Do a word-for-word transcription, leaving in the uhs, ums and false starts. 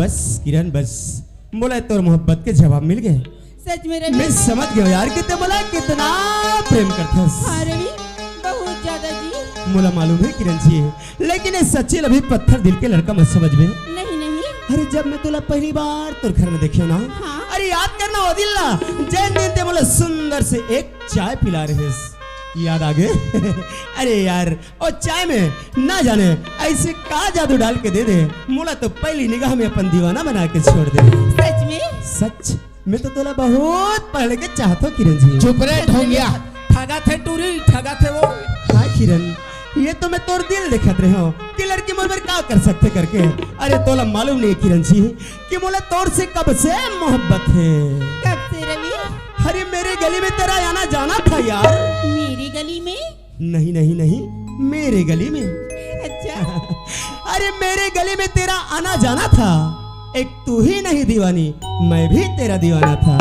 बस किरण, बस मोला तोर मोहब्बत के जवाब मिल गए। सच में रवि। मैं समझ गया यार कि ते मोला कितना प्रेम करथस। हाँ रवि, बहुत ज्यादा जी। मोला मालूम है किरण जी, लेकिन ये सच्ची लभी पत्थर दिल के लड़का मत समझबे। नहीं नहीं। अरे जब मैं तोला पहली बार तोर घर में देखियो ना, हाँ। अरे याद करना वो दिन ला, जैन दिन ते मोला सुंदर से एक चाय पिला रहे। याद आ गए? अरे यार, और चाय में ना जाने ऐसे का जादू डाल के दे दे, मोला तो पहली निगाह में अपन दीवाना बना के छोड़ दे। सच में। सच, मैं तो तोला बहुत पहले के चाहत हूँ किरण जी। चुप रे ढोंगिया। ठगा थे टूरी, ठगा थे वो। हाँ किरण, ये तो मैं तोर दिल देखत रहे हूँ कि लड़की मोर बर का कर सकथे करके। अरे तोला मालूम नहीं किरण जी कि मोला तोर से कब से मोहब्बत है। कब से रवि? अरे मेरे गली में तेरा आना जाना था यार। मेरी गली में? नहीं नहीं नहीं, मेरे गली में। अच्छा। अरे मेरे गली में तेरा आना जाना था, एक तू ही नहीं दीवानी, मैं भी तेरा दीवाना था।